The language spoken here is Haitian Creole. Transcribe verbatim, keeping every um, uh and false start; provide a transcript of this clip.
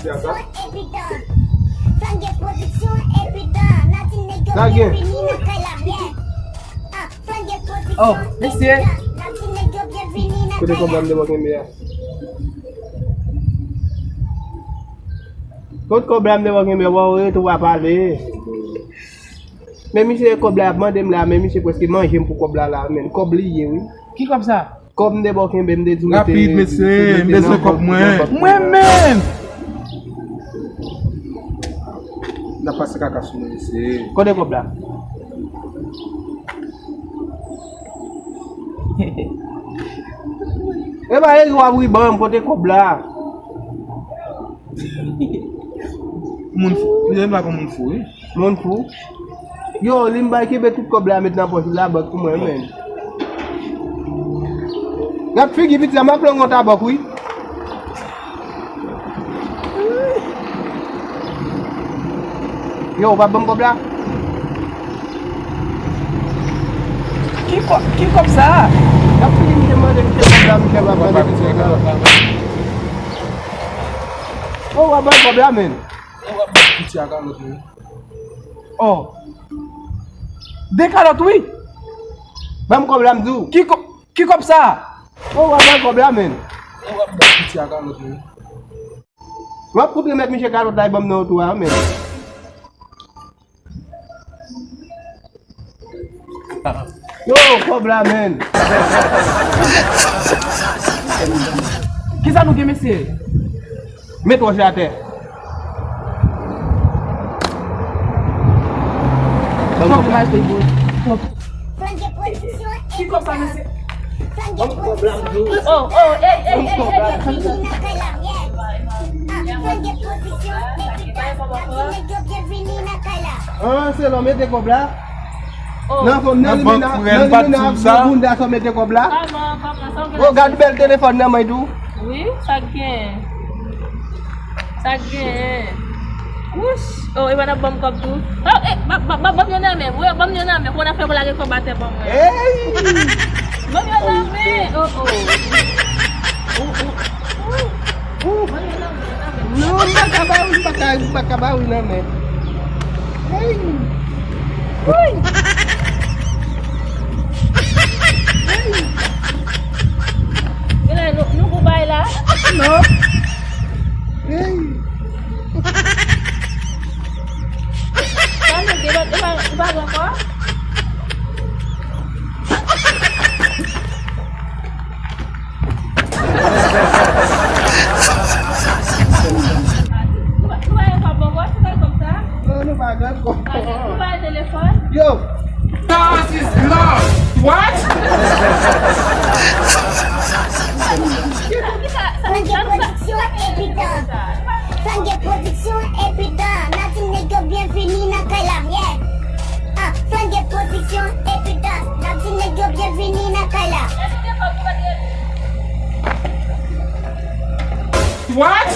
Sa gen. Oh, mesye. Kote kòb la m te bò kenbe a? Kot kòb la m te bò kenbe a? Bon, ou rete w pa pale. Men misye, kòb la ap mande m la, men misye prèske manje m pou kòb la la, men kòb li ye, wi. Ki kòb sa? Kòb m te bò kenbe, m te di w rete. Rapid, mesye, m bezwen kòb mwen. Mwen menm! N ap pase kaka sou mwen, mesye. Kote kòb la? E pa Eri w ap ri ban m, kote kòb la? Moun fou. Li menm pa kon moun fou, wi. Moun fou? Yo, li m bay kenbe tout kòb la met nan pòch li la, bank pou mwen, men. Gad figi piti a, m ap longon ta bank, wi. Yo, ou pa ban m kòb la? Ki kò-, ki kòb sa a? Gad figi misye mande misye kòb la, misye pa ban m kòb la. Oh, w ap ban m kòb la, men. Ou ap bat piti a kalòt, wi. Oh. De kalòt, wi. Ban m kòb la, m di w. Ki kò-, ki kòb sa? Oh, w ap ban m kòb la, men. Ou ap bat piti a kalòt, wi. W ap fout remèt misye kalòt la, e ban m nan oto a, men. Yo, kòb la, men. Kisa nou gen, mesye? Met wòch la atè. Kòb la. Ki kòb sa, mesye? Oh, oh, ey, ey, ey, ey, ey. Ah, se lò mete kòb la. Oh. Nan fon, nan limena, nan limena ak gwo bounda sa w mete kòb la. Kòman, kòman, sa w gen la? Oh, gad bèl telefòn nan men tou. Wi, sa k gen? Sa k gen? Wouch! Oh, e pa n ap ban m kòb tou? Oh, eh, ba, ba, ba, ban m yon nan men. Wi, ban m yon nan men. Pou n ap fè pou lage kòb atè ban mwen. Hey! Ban m yon nan men. Oh, oh. Oh, oh. Ban m yon nan men, nan men. Non, m pa ka ba ou, m pa ka, m pa ka ba ou nan men. Hey! Hey! Hey! Genlè nou, nou gou bay la? Non. Hey! Sa nou gen, ou pa, ou pa gen ankò? Ou pa, ou pa gen kòb ankò, se kòb sa? Non, nou pa gen kòb. Ou pa gen telefòn? Yo! That is love. What? Flanke pwodiksyon epi dan. Flanke pwodiksyon epi dan. N ap di nèg yo byenvini nan kay la, yeah. Ah, Flanke pwodiksyon epi dan. N ap di nèg yo byenvini nan kay la. What?